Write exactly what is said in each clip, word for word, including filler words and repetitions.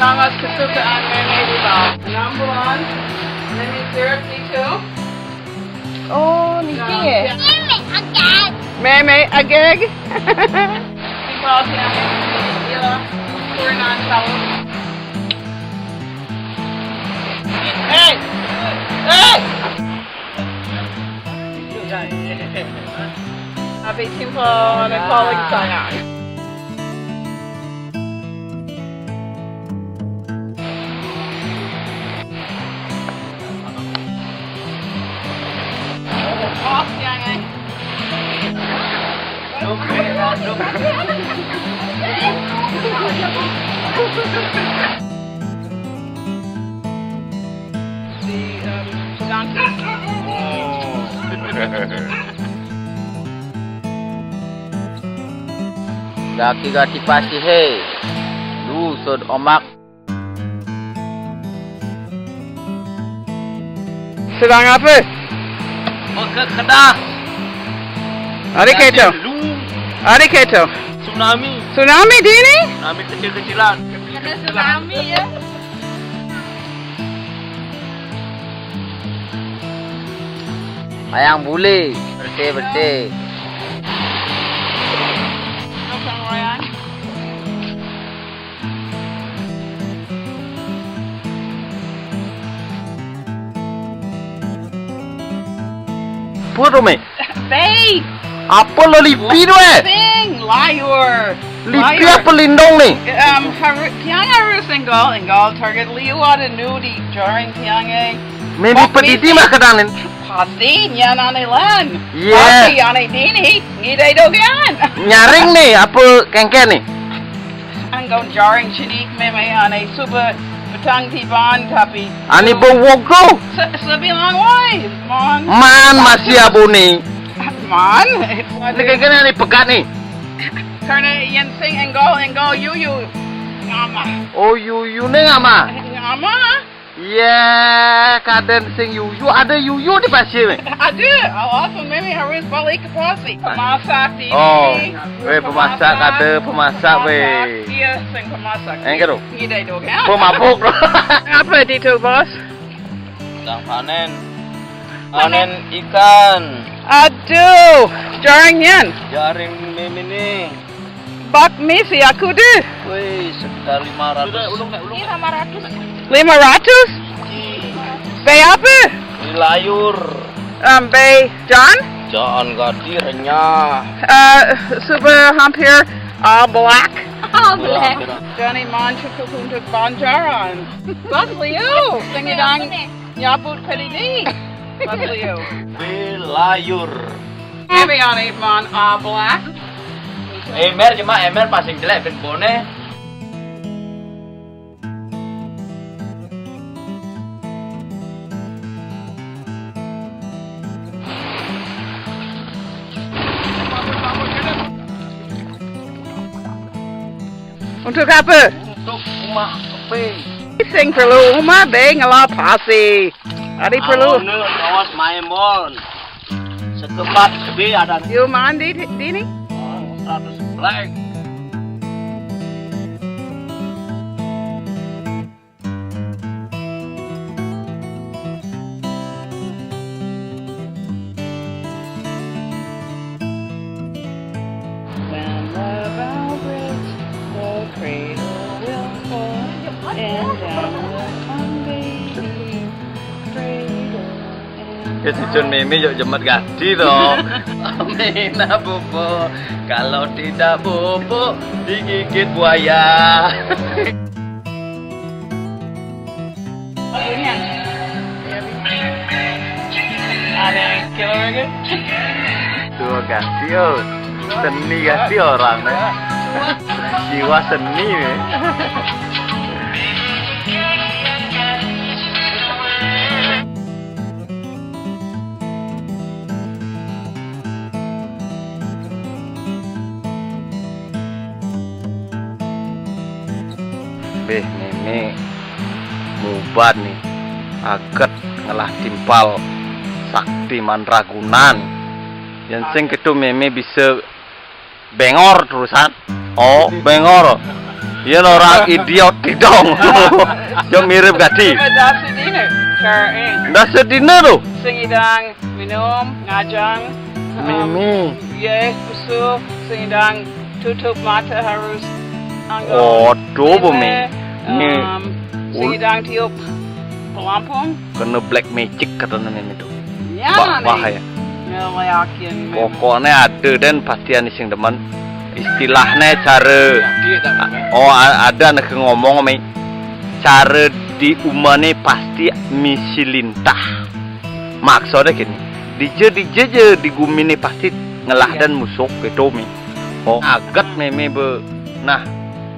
Thomas Kasuka and Meme Riba. Number one, Meme Syrup dito. Oh, niki eh. Meme ageg. People siya nila. Puro na ang tao. Hey! Hey! Happy Timpo and a colleague saya. Gati-gati pasi he. Lu sod omak. Sedang apa? Maka kedah. Hari keto. Lu. Hari keto. Tsunami. Tsunami dini? Tsunami kecil-kecilan. Kena tsunami ya. Ayang bule, bersih-bersih. Puro me. Babe! Apa lo lipi tu eh? Sing, liar. Lipi apa lindong ni? Um, haru, piang harus enggal, enggal target liu ada nudi jarang piang eh. Meme pedidi mah kedanin. Pasti nyan ane lan. Yes. Pasti ane dini ngidai dogan. Nyaring ni apa kengken ni? Anggon jarang cidik meme ane suba petang tiban tapi ane bong wogro. Sebilang wai man. Man masih abuni. Man. Ni kengken ane pegat ni. Karena yang sing enggal enggal yuyu ngama. Oh yuyu ni ngama. Ngama. Iya, kaden sing yuyu, ada yuyu di pasir ni. Ada, awal tu meme harus balik ke pasir. Pemasak di. Oh, weh pemasak ada pemasak weh. Iya, sing pemasak. Yang kedua. Ngidai doh kan? Pemabuk. Apa di tu bos? Sedang panen. Panen ikan. Aduh, jarang nyan. Jaring meme ni. Bak misi aku deh. Wih, sekitar lima ratus. Ini lima ratus. Lima ratus? Be apa? Di layur. Um, be John? John gadi renyah. Uh, suba hampir all black. All black. Johnny man cukup untuk banjaran. Bas liu. Sengidang nyabut pedidi. Bas liu. Be layur. Maybe on eight man all black. Emer cuma Emer pasing jelek ben bone. Untuk apa? Untuk rumah pe. Sing perlu rumah be ngelah pasi. Ari perlu. Awas main bon. Sekebat gede ada. You mandi di, di ni? Oh, seratus black. When the bell breaks, the cradle will fall, and down will come baby, cradle. Ya, si Jun Mimi yuk jemet gadi to. Mina bobo, kalau tidak bobo digigit buaya. Ada yang kilo lagi? Tuh gadi yo. Seni gadi orang nih. Jiwa seni nih. Beh, Meme muban ni aget ngelah timpal sakti mandragunan. Yang sing ketu Meme bisa bengor terusan. Oh, bengor. Yén orang idiot tidong. Yo mirip gati. Ndak sedina, Karen. Ndak sedina tu. Sing idang minum, ngajang, Mimi. Ye, kusuk, sing idang tutup mata harus anggo. Oh, tu, Bu Mi. Mimi. Em, sing idang tiup pelampung. Kena black magic katanya Mimi tu. Ya, Ba-, bahaya. Pokoknya ada dan pasti ani sing demen. Istilahnya cara, oh, a-, ada anak ngomong, Mi. Cara di umane pasti misi lintah. Maksudnya gini, dije, dije je di gumi ni pasti ngelah dan musuh gitu, Mi. Oh, agat Mimi be, nah,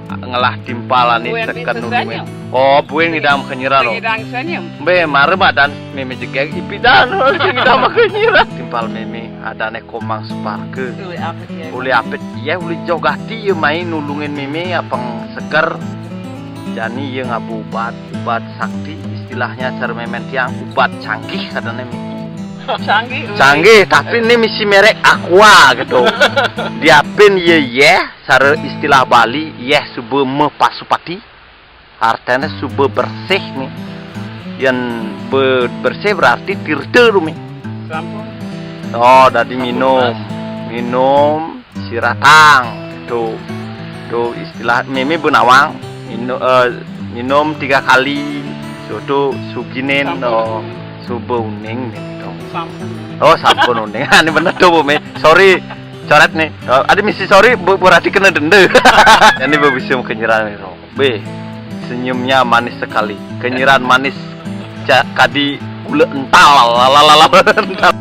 ngelah timpal ani. Buin seken bisa nulungin. Oh, buin ngidam kenyiran, oh. Ngidam senyum. Be, mare badan Mimi jegeg ipidan, ngidam kenyiran. Timpal Mimi, adane komang separke. Uli apit ya. Uli apit, ya, uli jogati ya mai nulungin Mimi apang seker. Jani ya ngabu ubat, ubat sakti, istilahnya cara memen tiang, ubat canggih katanya, Mi. Canggih, uli. Canggih, tapi ini misi merek Aqua gitu. Diapin ye, ye, cara istilah Bali, ye, suba mepasupati. Artinya suba bersih, Mi. Yang be-, bersih berarti tirta tu, Mi. Sampun. Oh, dadi minum. Minum siratang. Tu, tu istilah Mimi benawang. Minum, eh, minum tiga kali. So tu suginen, oh, suba uning, Mi, tu. Sampun. Oh, sampun uning. Ini bener tu, Bu Mi. Sorry. Coret nih. Oh, ada misi sorry, bu-, berarti kena denda. Ini bagus yang kenyiran nih, Ro. Be, senyumnya manis sekali. Kenyiran manis ca-, kadi gula ental. Lalalala, ental.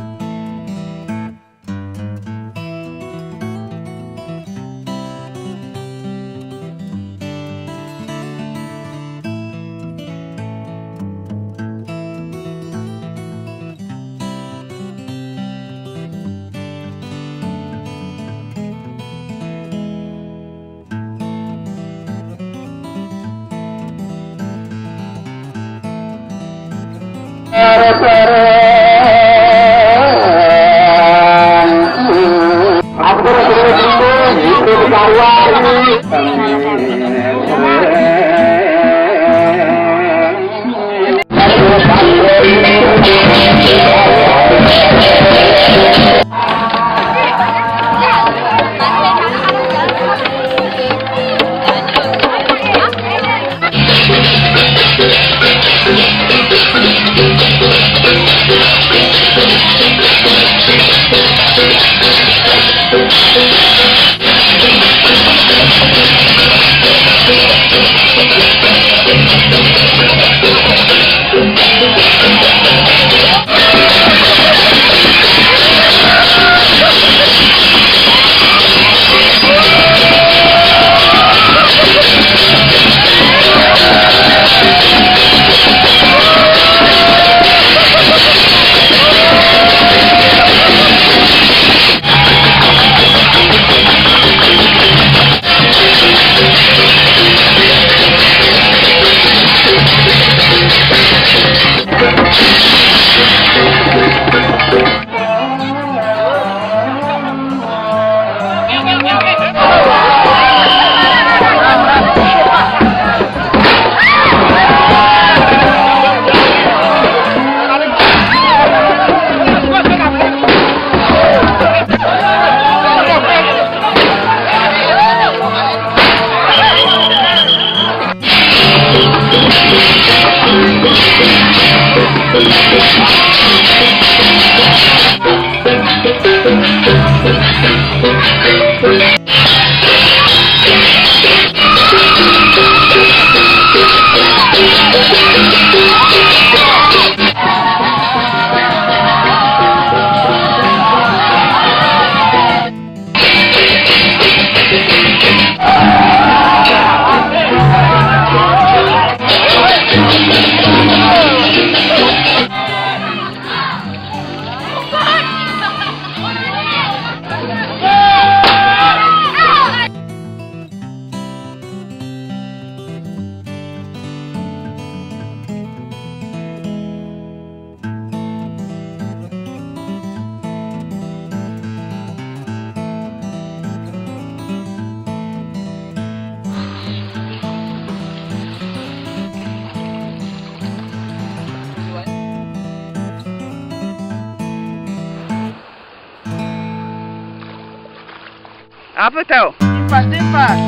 Apa tau? Timpas, timpas.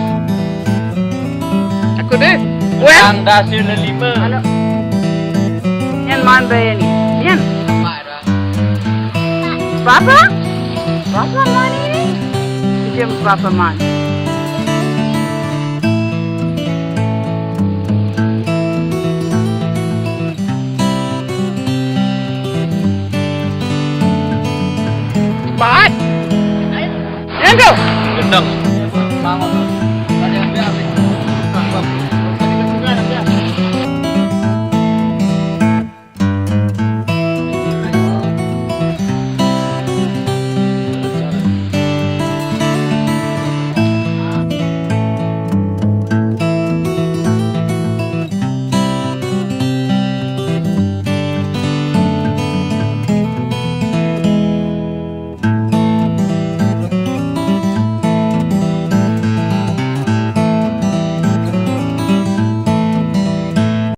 Aku deh. Well. Ang dasil na lima. Ano? Yan man ba yan? Yan. Papa? Papa man ini? Jam papa man.